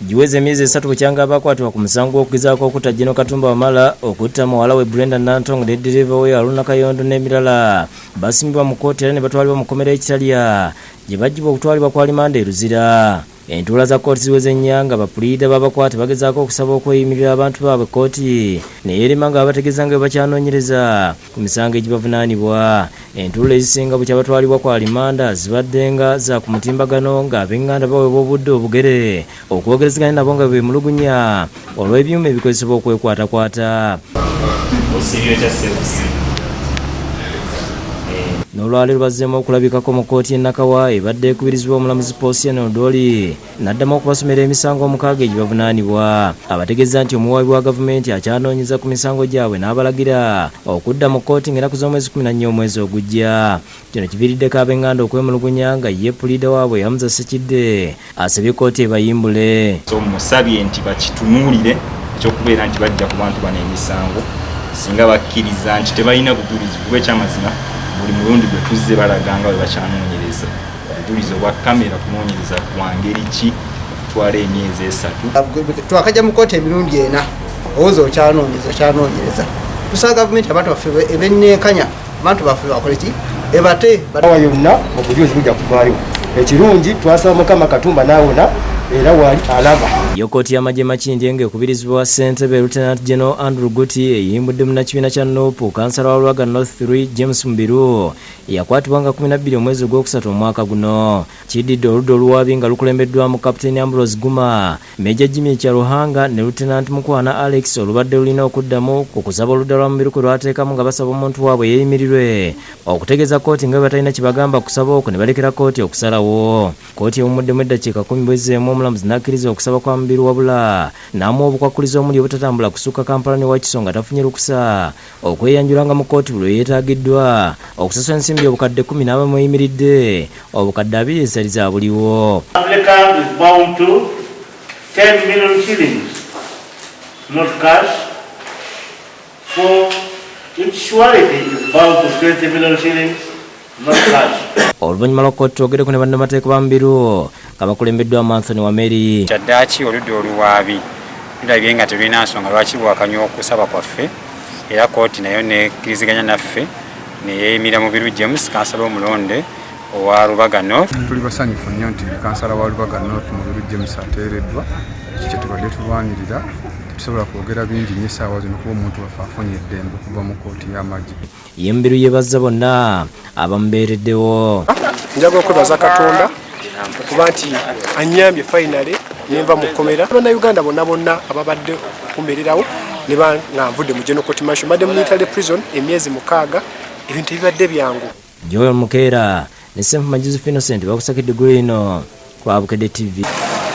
Giweze emyezi 3 bukyanga abakwatibwa ku musango gw'okugezaako okutta General Katumba Wamala, okutta muwala we Brenda Nantongo ne ddereeva we Haruna Kayondo n'emirala basimbibwa mu kkooti era ne batwalibwa mu kkomera e Kitalya gye baggyibwa okutwalibwa ku alimanda e Luzira. Entuula za kkooti ziweze nnya nga bapuliida b'abakwate bagezaako okusaba okweyimirira abantu baabwe kkooti ne yeerema nga babategeeza nga bwe bakyanoonyereza ku misango egibavunaanibwa. Entuula ezisinga bukya batwalibwa ku alimanda zibadde nga za ku mutimbagano ng'ab'enganda baweebwa obudde obugere okwogerezeganya nabo nga bwe beemulugunya olw'ebyuma ebikozesebwa okwekwatakwata. N'olwaleero bazzeemu okulabikako mu kkooti y'e Nakawa ebadde ekubirizibwa omulamuzi Posiano Odoli n'addamu okubasomera emisango 6 egibavunaanibwa. Abategeezza nti omuwaabi wa gavumenti akyanoonyeza ku misango gyabwe n'abalagira okudda mu kkooti ng'ennaku z'omwezi 14 omwezi ogujja. Kino kiviiriddeko ab'enganda okwemulugunya nga ye puliida waabwe Hamza Ssekidde asabye kkooti ebayimbule. So musabye nti bakitunuulire ekyokubeera nti bajja ku bantu bano emisango singa bakkiriza nti tebalina bujulizi, kuba ekyamazima buli mulundi gwe tuzze balaga nga bwe bakyanoonyereza obujulizi obwa kamera kunoonyereza kwa ngeri ki okutwala emyezi 3. Twakajja mu kkooti emirundi 4, owoza okyanoonyereza. Tusaba gavumenti abantu baffe ebennenkanya, abantu baffe bakole ki? Ebate. Awa yonna obujulizi bujja kuvaayo. Ekirungi twasaba Mukama Katumba n'awona era wali alaba. Yo kkooti y'amagye Makindye ng'ekubirizibwa ssentebe Lieutenant General Andrew Gutti eyimbudde munnakibiina kya NUP kansala wa Lubaga North 3 James Mubiru eyakwatibwa nga 12 omwezi ogwokusatu omwaka guno. Kididde oludda oluwaabi nga lukulembeddwamu Captain Ambrose Guma, Major Jimmy Kyaruhanga ne Lieutenant Mukwana Alex olubadde lulina okuddamu ku kusaba oludda lwa Mubiru kwe lwateekamu nga basaba omuntu waabwe yeeyimirirwe okutegeeza kkooti nga bwe batalina kye bagamba kusaba okwo ne balekera kkooti okusalawo. Kkooti ewummuddemu eddakiika 10 bwezzeemu omulamuzi n'akkiriza okusaba kwa Mubiru wabula n'amuwa obukwakkulizo omuli obutatambula kusukka Kampala ne Wakiso nga tafunye lukusa, okweyanjulanga mu kkooti buli lwe yeetaagiddwa, okusasula ensimbi obukadde 10 n'abamweyimiridde obukadde 20 ezitali za buliwo. Applicant is bound to 10 million shillings, not cash, for each surety is bound to 20 million shillings, not cash. Oluvannyuma lwa kkooti twogereko ne bannamateeka ba Mubiru nga bakulembeddwamu Anthony Wameri. Kyaddaaki oludda oluwaabi lulabye nga terulina nsonga lwaki lwakanywa okusaba kwaffe, era kkooti nayo nekkiriziganya naffe ne yeeyimira Mubiru James, kansala omulonde owa Lubaga North. Tuli basanyufu nnyo nti kansala wa Lubaga North Mubiru James ateereddwa. Ekyo kye tubadde tulwanirira. Tetusobola kwogera bingi nnyo essaawa zino kuba omuntu waffe afunye eddembe okuva mu kkooti y'amagye. Ye Mubiru yeebazza bonna abamubeereddewo. Njagala okwebaza Katonda okuba nti annyambye finally ne nva mu kkomera. Bannayuganda bonna bonna ababadde okumbeererawo ne nga nvudde mu General Court Martial. Mbadde mu military prison emyezi 6, ebintu ebibadde byangu. Joel Mukeera ne Ssenfuma Joseph Innocent bakusakidde Gwino kwa Bukedde TV.